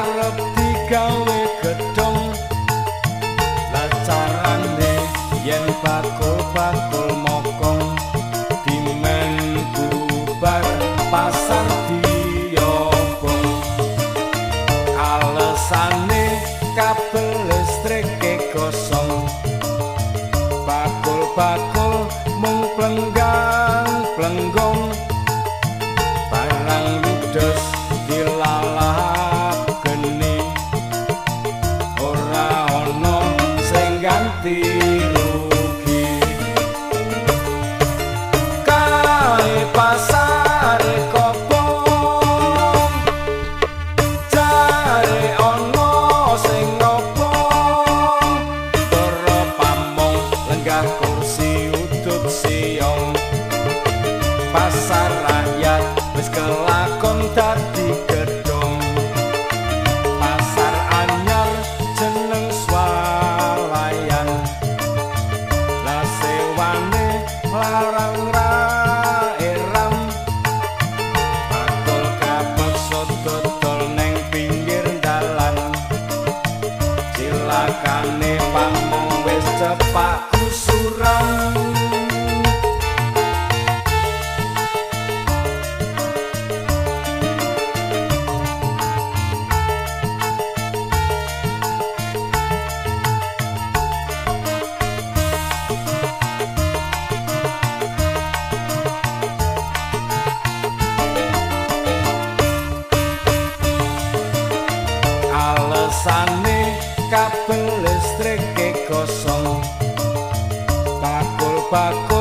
Arep digawe gedhong. Lah carane yen bakul-bakul mokong dimen bubar pasar diobong. Alesane kabel listrike kosong, bakul-bakul mung plenggang-plenggong. Barang ludes dilalap geni, ora ana sing ganti rugi. Kae pasar kobong, jare ana sing ngobong. Para pamong lenggah kursi udut siong, pasar rakyat wis kelakon dadi gedhong. Pasar anyar jeneng swalayan, lah sewane larang ra eram. Bakul kapeksa dodol neng pinggir dalan, cilakane pamong wis cepak kusuran. Alesane kabel listrike kosong, bakul-bakul